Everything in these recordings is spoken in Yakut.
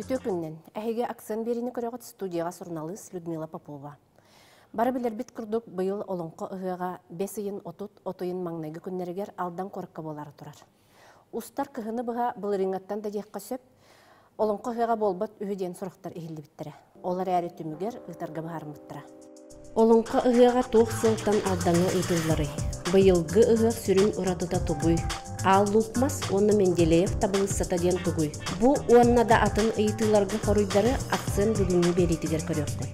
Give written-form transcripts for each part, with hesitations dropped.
Үтүө күннэн! Эһиги Акцент биэриини көрөҕүт студияҕа суруналыыс Людмила Попова. Бары билэрбит курдук, быйыл Олоҥхо ыһыаҕа бэс ыйын 30 от ыйын маҥнайгы күннэригэр Алдан куоракка буолаары турар. Устар кыһыны быһа былырыыҥҥаттан да диэххэ сөп, Олоҥхо ыһыаҕа буолбат үһү диэн сурахтар иһиллибиттэрэ. Ол эрээри түмүгэр ыытарга быһаарыммыттара. Олоҥхо ыһыаҕа туох сылтан Алдаҥҥа ыытылларый? Быйылгы ыһыах сүрүн уратыта тугуй? Аал Луук Мас уонна Менделеев табылыыссата диэн тугуй? Бу уонна да атын ыйытыыларга хоруйдары акцент бүгүҥҥү биэриитигэр көрүөххүт.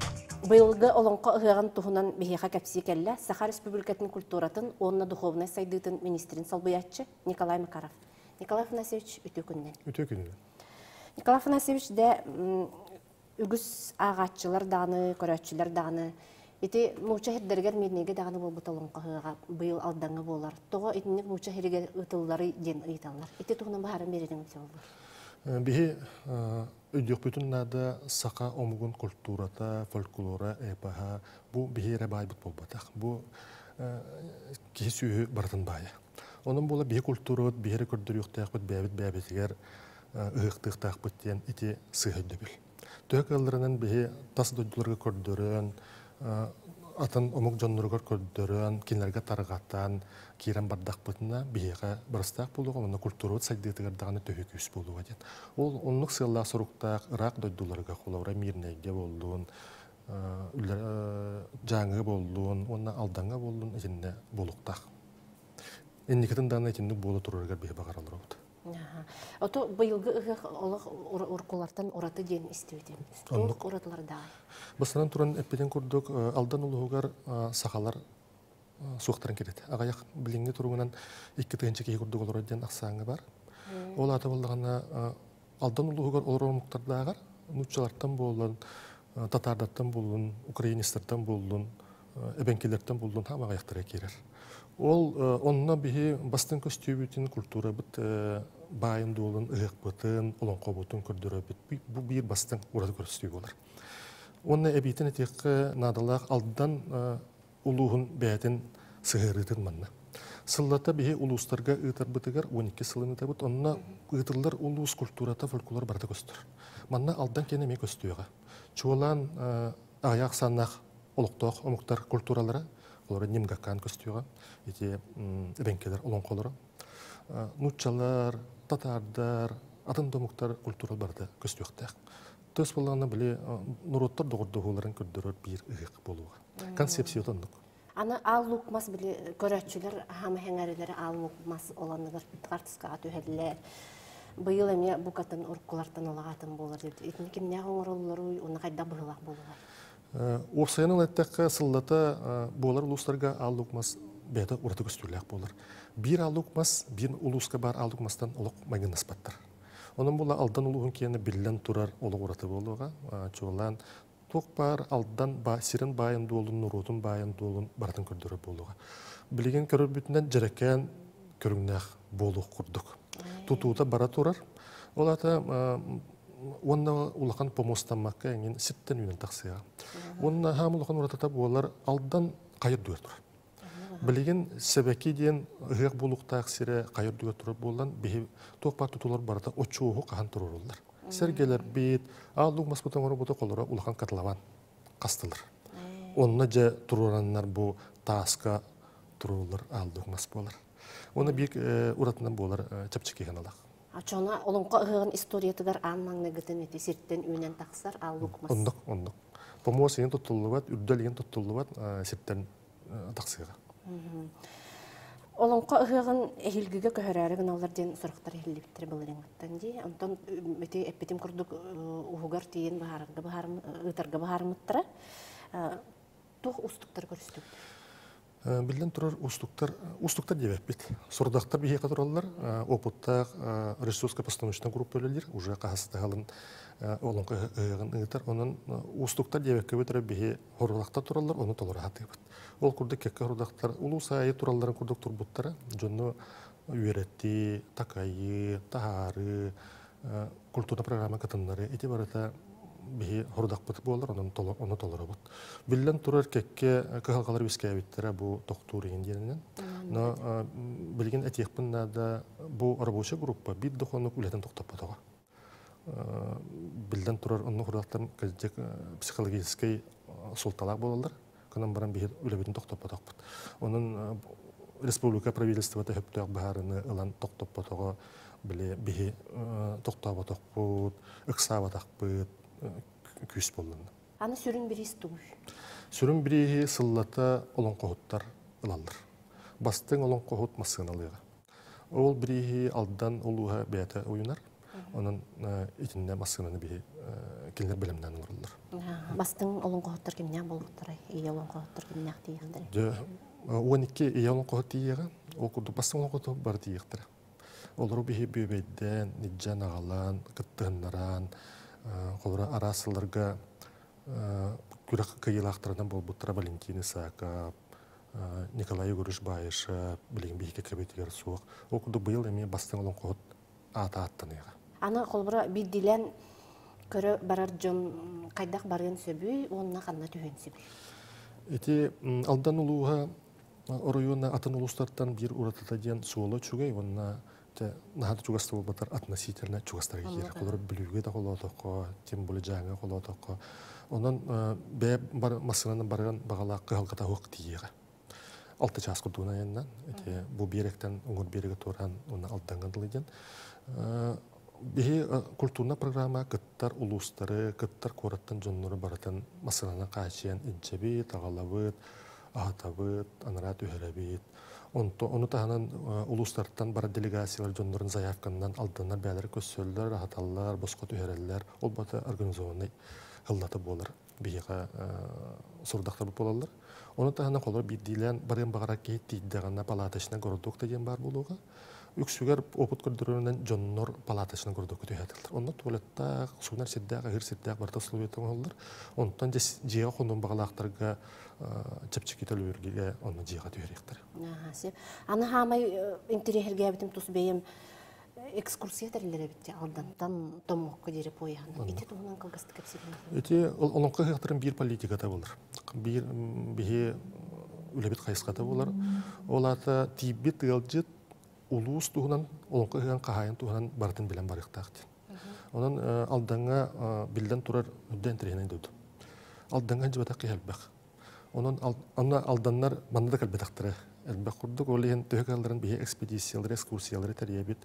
Быйылгы Олоҥхо ыһыаҕын туһунан биһиэхэ кэпсии кэллэ Саха Республикатын культуратын уонна духовнай сайдыытын министрин солбуйааччы Николай Макаров. Николай Афанасьевич, үтүө күнүнэн. Үтүө күнүнэн. Николай Афанасьевич, дэ үгүс ааҕааччылар даҕаны, көрөөччүлэр даҕаны ити нуучча сирдэригэр Мирнэйгэ даҕаны буолбут олоҥхо быйыл Алдаҥҥа буолар. Тоҕо итинник нуучча сиригэр ыытылларый диэн ыйыталлар. Ити туһунан быһааран биэриҥ боллар. Биһи өйдүөхпүтүн наада саха омугун культурата, фольклора, эпоһа бу биһи эрэ баайбыт буолбатах. Бу киһи сүөһү барытын баайа. Онон буола биһи культурабыт биһи эрэ көрдөрүөхтээхпит бэйэбит бэйэбитигэр ыһыахтыахтаахпыт диэн ити сыыһа өйдөбүл. Төһө кыалларынан биһи тас дойдуларга көрдөрөн, атын омук дьонноругар көрдөрөн, кинилэргэ тарҕатан киирэн бардахпытына биһиэхэ барыстаах буолуоҕа уонна культурабыт сайдыытыгар даҕаны төһүү күүс буолуоҕа диэн. Ол оннук сыаллаах соруктаах ыраах дойдуларга, холобура Мирнэйгэ буоллун, Дьааҥыга буоллун уонна Алдаҥҥа буоллун итиннэ буолуохтаах. Инникитин даҕаны итинник буола турарыгар биһи баҕара олоробут. Ото быйылгы ыһыах олох уруккулартан ураты диэн истибитим. Туох уратылардаах? Бастатан туран эппитин курдук Алдан улууһугар сахалар суохтарын кириэт. Аҕыйах билиҥҥи туругунан 2000 киһи курдук олорор диэн ахсааҥҥа бар. Ол аата буоллаҕына Алдан улууһугар олорор омуктардааҕар нууччалартан буоллун, татаардартан буоллун, украинецтартан буоллун, эбэҥкилэртэн буоллун хаам аҕыйахтара киирэр. Ол онно биһи бастыҥ көстүүбүтүн, культурабыт баайын дуолун, ыһыахпытын, олоҥхобутун көрдөрөбүт. Бу биир бастыҥ ураты көрүстүү буолар. Уонна эбиитин этиэххэ наадалаах Алдан улууһун бэйэтин сыһыарыытын манна. Сыллата биһи улуустарга ыытарбытыгар 12 сылын ыытабыт. Онно ыытыллар улуус культурата, фольклор барыта көстөр. Манна Алдан киэнэ эмиэ көстүөҕэ. Чуолаан аҕыйах ахсааннаах олохтоох омуктар культуралара, олору Нимгакаан көстүөҕэ, ити эбэҥкилэр олоҥхолоро. Нууччалар, татаардар, атын да омуктар культура барыта көстүөхтээх. Төс буоллаҕына били норуоттар доҕордоһууларын көрдөрөр биир ыһыах буолуоҕа. Концепцията оннук. Аны Аал Луук Мас били көрөөччүлэр хаама хэҥээрилэрэ Аал Луук Мас оланныгар хартыскаҕа түһэллэр. Быйыл эмиэ букатын уруккулартан улаҕаатын буолар диэбит. Итини кимнээх оҥороллоруй уонна хайдах быһыылаах буолуой? Уопсайынан эттэххэ, сыллата буолар улуустарга Аал Луук Мас бэйэтэ ураты көстүүлээх буолар. Биир Аал Луук Мас биир улууска баар Аал Луук Мастан олох майгыннаспаттар. Онон була Алдан улууһун киэнэ биллэн турар олох ураты буолуоҕа. Чуолаан туох баар Алдан сирин баайын дуолун, норуотун баайын дуолун барытын көрдөрөр буолуоҕа. Билигин көрөрбүтүнэн дьэрэкээн көрүҥнээх буолуох курдук. Тутуута бара турар. Ол аата уонна улахан помостаммакка эҥин сиртэн үүнэн тахсыаҕа. Уонна хаам улахан уратыта буолар Алдан хайыр дугар турар. Билигин Сэбэки диэн ыһыах буолуохтаах сирэ хайа үрдүгэр турар буолан, биһи туох баар тутуулар барыта очуоһу хаһан туруоруллар. Сэргэлэрбит, аал луук маспыт оҥорбута холоро улахан котлован хастылар. Онно дьэ туруораннар бу тааска туруоруллар аал луук мас буолар. Уонна биир уратынан буолар чэпчэки гыналах. Оччоҕуна олоҥхо ыһыаҕын историятыгар аан маҥнайгытын ити сиртэн үүнэн тахсар аал луук мас. Оннук, оннук. Помуос иһин туттуллубат, үрдэл иһин туттуллубат сиртэн тахсыаҕа. Олоҥхо ыһыаҕын эһиилгигэ көһөрөөрү гыналлар диэн сурахтар иһиллибиттэрэ былырыыҥҥыттан дии. Онтон ити эппитим курдук уһугар тиийэн быһаарарга ыытарга быһаарыммыттара. Туох уустуктар көрүстүгүт? Биллэн турар уустуктар уустуктар диэбэппит. Сорудахтар биһиэхэ тураллар. Опыттаах ресурско-постановочнай группа үлэлиир. Уже хаһыстаһалын олоҥхо ыһыаҕын ыытар. Онон уустуктар диэбэккэбит эрэ биһи хорулахтар тураллар, ону толоро сатыыбыт. Ол курдук кэккэ хорудахтар улуус аайы туралларын курдук турбуттара. Дьону үөрэтии, такайыы, таһаарыы, культурная программа кытыннары ити барыта биһи хорудахпыт буолар, онон ону толоробут. Биллэн турар, кэккэ кыһалҕалар үөскээбиттэрэ бу тохтуур иһин диэнинэн. Но билигин этиэхпин наада, бу рабочая группа биир да хонук үлэтин тохтоппотоҕо. Биллэн турар, онно хурдактан кырдьык психологическай суолталаах буолаллар. Кынан баран биһи үлэбитин тохтоппотохпут. Онон республика правительствота сөптөөх быһаарыны ылан тохтоппотоҕо, били биһи тохтооботохпут, ыксаабатахпыт күүс буоллун. Аны сүрүн бириис тугуй? Сүрүн бирииһи сыллата олоҥхоһуттар ылаллар. Бастыҥ олоҥхоһут массыыналыаҕа. Ол бирииһи Алдан улууһа бэйэтэ уйунар. Онон итиннэ массыынаны биһи кинилэр бэлэмнээн олороллор. Бастыҥ олоҥхоһуттар кимнээх буолбуттарай? Ийэ олоҥхоһуттар кимнээх тиийиэхтэрэй? Дьэ, 12 ийэ олоҥхоһут тиийиэҕэ. Ол курдук бастыҥ олоҥхоһут бары тиийиэхтэрэ. Олору биһи бүөбэйдээн, нидьэн аҕалаан, кыттыһыннаран, холобура араас сылларга күрэх кыайыылаахтарынан буолбуттара Валентин Исаков, Николай Егорович Баишев, билигин биһиги кэбитигэр суох. Ол курдук быйыл эмиэ бастыҥ олоҥхоһут аата ааттаныаҕа. Аны холобура биирдиилээн көрө барар дьон хайдах барыан сөбүй уонна ханна түһүөн сөбүй? Ити Алдан улууһа оройуона атын улуустартан биир уратыта диэн суола үчүгэй уонна наһаа да чугас буолбатар относительно чугастарга киирэр. Холобура Бүлүүгэ да холоотоххо, тем более Дьааҥыга холоотоххо. Онон бэйэ массыынанан барыан баҕалаах кыһалҕата суох тиийиэҕэ. 6 чаас курдугун айаннан, ити бу биэрэктэн уҥур биэрэгэ туораан уонна Алдаҥҥа дылы диэн. Биһи культурная программа кыттар улуустары, кыттар куораттан дьоннору барытын массыынанан хаачыйан илдьэбит, аҕалабыт, аһатабыт, анараа түһэрэбит. Онто, ону таһынан улуустартан барар делегациялар дьоннорун заявканнан Алданнар бэйэлэрэ көрсөллөр, аһаталлар, босхо түһэрэллэр. Ол бата организованный ыллата буолар. Биһиэхэ сорудахтарбыт буолаллар. Ону таһынан холор биирдиилээн барыан баҕарар киһи тиийдэҕинэ палаточный городок да диэн баар буолуоҕа. Үксүгэр опыт көрдөрөрүнэн дьоннор палаточный городокка түһэтэллэр. Онно туалеттаах, суунар сирдээх, аһыыр сирдээх барыта условията оҥоһуллар. Онтон дьиэҕэ хонуон баҕалаахтарга чэпчэки төлөбүргэ онно дьиэҕэ түһэриэхтэрэ. Сөп. Аны хаамай интэриэһиргээбитим тус бэйэм экскурсия тэриллэр эбит Алдантан Томмокко диэри поеһынан. Ити туһунан кылгастык кэпсиирин. Ити олоҥхо ыһыахтарын биир политиката буолар. Биир биһи үлэбит хайысхата буолар. Ол аата тиийбит ыалдьыт улуус туһунан, олоҥхо ыһыаҕын хаһаайын туһунан барытын билэн барыахтаах диэн. Онон Алдаҥҥа биллэн турар үрдэ интэриэһинэй дойду. Алдаҥҥа дьыбатах киһи элбэх. Онон онно алданнар манна да кэлбэтэхтэрэ элбэх курдук. Ол иһин төһө кыалларын биһи экспедициялары, экскурсиялары тэрийэбит.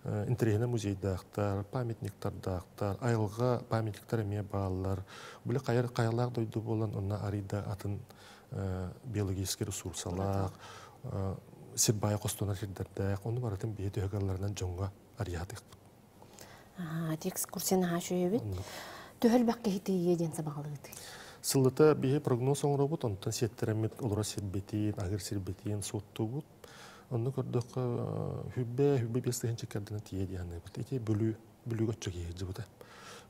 Интэриэһинэй музейдаахтар, памятниктардаахтар, айылҕа памятниктар эмиэ бааллар. Били хайар хайалаах дойду буолан, онно арыйда атын биологическай ресурсалаах, сир баайа хостонор сирдэрдээх, ону барытын биһи төһө кыалларынан дьоҥҥо арыйаатыахпыт. Экскурсия наһаа үчүгэй. Төһө элбэх киһи тиийиэ диэн сабаҕалыыгыт? Сыллата биһи прогноз оҥоробут, онтон сиэттэрэммит олорор сирбитин, аһыыр сирбитин суоттуубут. Онно көрдөххө, хүббэ, хүббэ 5 тыһыынча кэрдэнэ тиийэ дии саныыбыт. Ити Бүлүү, Бүлүүгэ оччо киһи сылдьыбыта.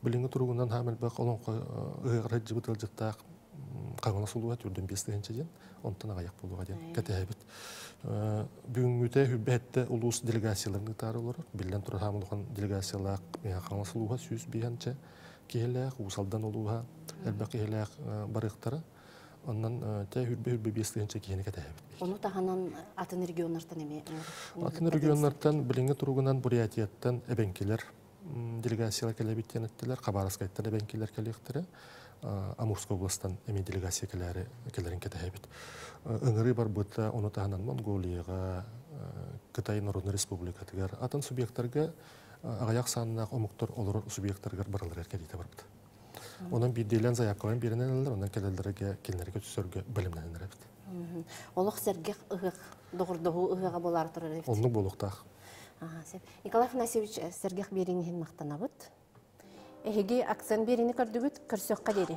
Билиҥҥи туругунан хаам элбэх олоҥхо ыһыаҕар сылдьыбыт ыалдьыттаах Хаҥалас улууһа 45 тыһыынча диэн, онтон аҕыйах буолуоҕа диэн кэтэһэбит. Бүгүҥҥүтэ хүббэһэттэ улуус делегацияларын ыытаары олорор. Биллэн турар, хаам улахан делегациялаах Хаҥалас улууһа 105 киһилээх, Уус Алдан улууһа элбэх киһилээх барыахтара. Онон тэ хүрбэ хүрбэ 5 тыһыынча киһини кэтэһэбит. Ону таһынан атын регионнартан эмиэ Атын регионнартан билиҥҥи туругунан Бурятияттан эбэҥкилэр делегациялар кэлэбит диэн эттилэр. Хабаровскайтан эбэҥкилэр кэлиэхтэрэ. Амурскай областан эмиэ делегация кэлээри кэлэрин кэтэһэбит. Ыҥырыы барбыта ону таһынан Монголияҕа, Кытай Народнай Республикатыгар, атын субъектарга аҕыйах сааннаах омуктар олорор субъектарыгар барыларыгар кэлиитэ барбыт. Онон биирдиилээн заявкаларын биэрэн эрэллэр, онон кэлэллэргэ кинилэргэ түсөргө бэлэмнэнэн эрэбит. Олох сэргэх ыһыах, доҕордоһуу ыһыаҕа буолаары турар эбит. Оннук буолуохтаах. Николай Афанасьевич, сэргэх биэриҥ иһин махтанабыт. Эһиги акцент биэриини көрдүгүт, көрсүөххэ диэри.